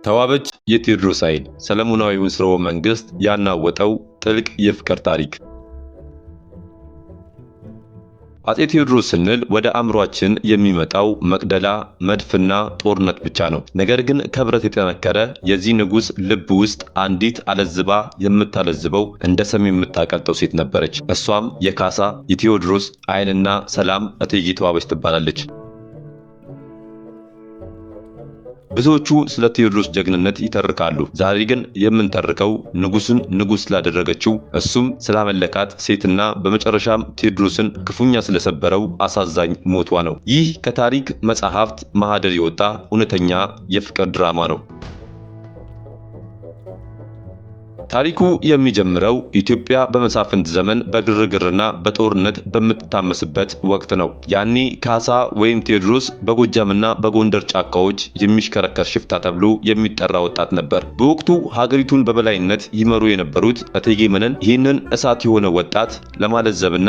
ተዋበች የቴዎድሮስ ዓይን ሰለሞናዊውን ሥርወ መንግሥት ያናወጠው ጥልቅ የፍቅር ታሪክ። አፄ ቴዎድሮስ ስንል ወደ አእምሯችን የሚመጣው መቅደላ፣ መድፍና ጦርነት ብቻ ነው። ነገር ግን ከብረት የጠነከረ የዚህ ንጉሥ ልብ ውስጥ አንዲት አለዝባ የምታለዝበው እንደ ሰም የምታቀልጠው ሴት ነበረች። እሷም የካሳ የቴዎድሮስ ዓይንና ሰላም እቴጌ ተዋበች ትባላለች። ብዙዎቹ ስለ ቴዎድሮስ ጀግንነት ይተርካሉ። ዛሬ ግን የምንተርከው ንጉሱን ንጉስ ስላደረገችው እሱም ስላመለካት ሴትና በመጨረሻም ቴዎድሮስን ክፉኛ ስለሰበረው አሳዛኝ ሞቷ ነው። ይህ ከታሪክ መጽሐፍት ማህደር የወጣ እውነተኛ የፍቅር ድራማ ነው። ታሪኩ የሚጀምረው ኢትዮጵያ በመሳፍንት ዘመን በግርግርና በጦርነት በምትታመስበት ወቅት ነው። ያኔ ካሳ ወይም ቴዎድሮስ በጎጃምና በጎንደር ጫካዎች የሚሽከረከር ሽፍታ ተብሎ የሚጠራ ወጣት ነበር። በወቅቱ ሀገሪቱን በበላይነት ይመሩ የነበሩት እቴጌ መነን ይህንን እሳት የሆነ ወጣት ለማለዘብና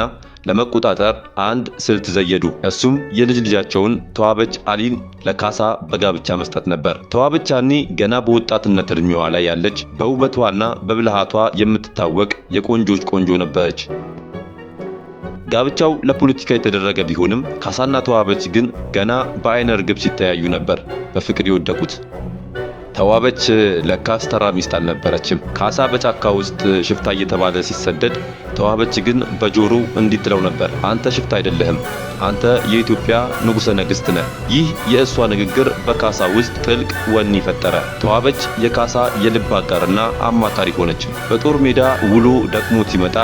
ለመቆጣጠር አንድ ስልት ዘየዱ። እሱም የልጅ ልጃቸውን ተዋበች አሊን ለካሳ በጋብቻ መስጠት ነበር። ተዋበች አኒ ገና በወጣትነት እድሜዋ ላይ ያለች በውበቷና በብልሃቷ የምትታወቅ የቆንጆች ቆንጆ ነበረች። ጋብቻው ለፖለቲካ የተደረገ ቢሆንም ካሳና ተዋበች ግን ገና በአይነ ርግብ ሲተያዩ ነበር በፍቅር የወደቁት። ተዋበች ለካስ ተራ ሚስት አልነበረችም። ካሳ በጫካ ውስጥ ሽፍታ እየተባለ ሲሰደድ፣ ተዋበች ግን በጆሮው እንዲህ ትለው ነበር፣ አንተ ሽፍታ አይደለህም፣ አንተ የኢትዮጵያ ንጉሠ ነገሥት ነህ። ይህ የእሷ ንግግር በካሳ ውስጥ ጥልቅ ወኔ ፈጠረ። ተዋበች የካሳ የልብ አጋርና አማካሪ ሆነች። በጦር ሜዳ ውሎ ደክሞት ሲመጣ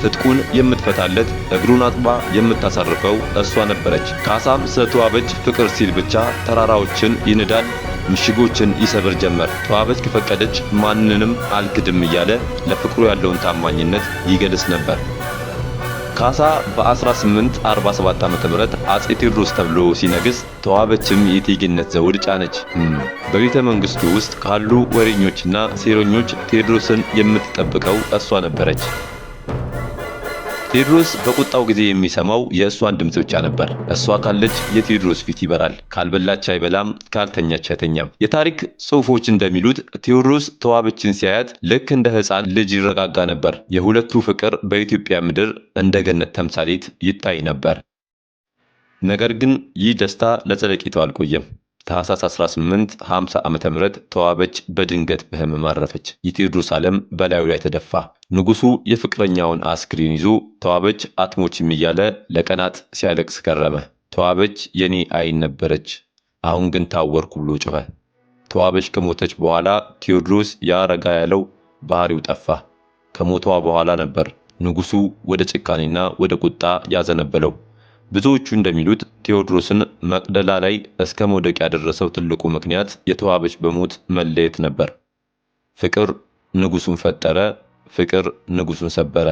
ትጥቁን የምትፈታለት፣ እግሩን አጥባ የምታሳርፈው እሷ ነበረች። ካሳም ስለ ተዋበች ፍቅር ሲል ብቻ ተራራዎችን ይንዳል፣ ምሽጎችን ይሰብር ጀመር። ተዋበች ከፈቀደች ማንንም አልክድም እያለ ለፍቅሩ ያለውን ታማኝነት ይገልጽ ነበር። ካሳ በ1847 ዓ.ም አፄ ቴዎድሮስ ተብሎ ሲነግስ ተዋበችም የእቴጌነት ዘውድ ጫነች። በቤተ መንግስቱ ውስጥ ካሉ ወሬኞችና ሴረኞች ቴዎድሮስን የምትጠብቀው እሷ ነበረች። ቴዎድሮስ በቁጣው ጊዜ የሚሰማው የእሷን ድምፅ ብቻ ነበር። እሷ ካለች የቴዎድሮስ ፊት ይበራል። ካልበላች አይበላም፣ ካልተኛች አይተኛም። የታሪክ ጽሑፎች እንደሚሉት ቴዎድሮስ ተዋበችን ሲያያት ልክ እንደ ሕፃን ልጅ ይረጋጋ ነበር። የሁለቱ ፍቅር በኢትዮጵያ ምድር እንደ ገነት ተምሳሌት ይታይ ነበር። ነገር ግን ይህ ደስታ ለዘለቄታው አልቆየም። ታህሳስ 18 50 ዓ.ም ተዋበች በድንገት በህመም አረፈች። የቴዎድሮስ ዓለም በላዩ ላይ ተደፋ። ንጉሱ የፍቅረኛውን አስክሬን ይዞ ተዋበች አትሞችም እያለ ለቀናት ሲያለቅስ ከረመ። ተዋበች የኔ አይን ነበረች፣ አሁን ግን ታወርኩ ብሎ ጮኸ። ተዋበች ከሞተች በኋላ ቴዎድሮስ ያረጋ ያለው ባህሪው ጠፋ። ከሞቷ በኋላ ነበር ንጉሱ ወደ ጭካኔና ወደ ቁጣ ያዘነበለው። ብዙዎቹ እንደሚሉት ቴዎድሮስን መቅደላ ላይ እስከ መውደቅ ያደረሰው ትልቁ ምክንያት የተዋበች በሞት መለየት ነበር። ፍቅር ንጉሱን ፈጠረ፣ ፍቅር ንጉሱን ሰበረ።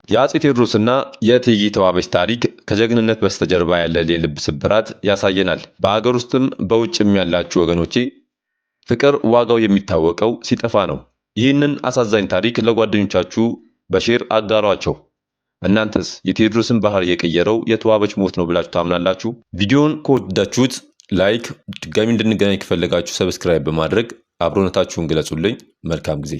የአፄ ቴዎድሮስና የእቴጌ ተዋበች ታሪክ ከጀግንነት በስተጀርባ ያለ የልብ ስብራት ያሳየናል። በሀገር ውስጥም በውጭም ያላችሁ ወገኖቼ፣ ፍቅር ዋጋው የሚታወቀው ሲጠፋ ነው። ይህንን አሳዛኝ ታሪክ ለጓደኞቻችሁ በ share አጋሯቸው። እናንተስ የቴዎድሮስን ባህሪ የቀየረው የተዋበች ሞት ነው ብላችሁ ታምናላችሁ? ቪዲዮውን ከወደዳችሁት like፣ ድጋሚ እንድንገናኝ ከፈለጋችሁ subscribe በማድረግ አብሮነታችሁን ግለጹልኝ። መልካም ጊዜ።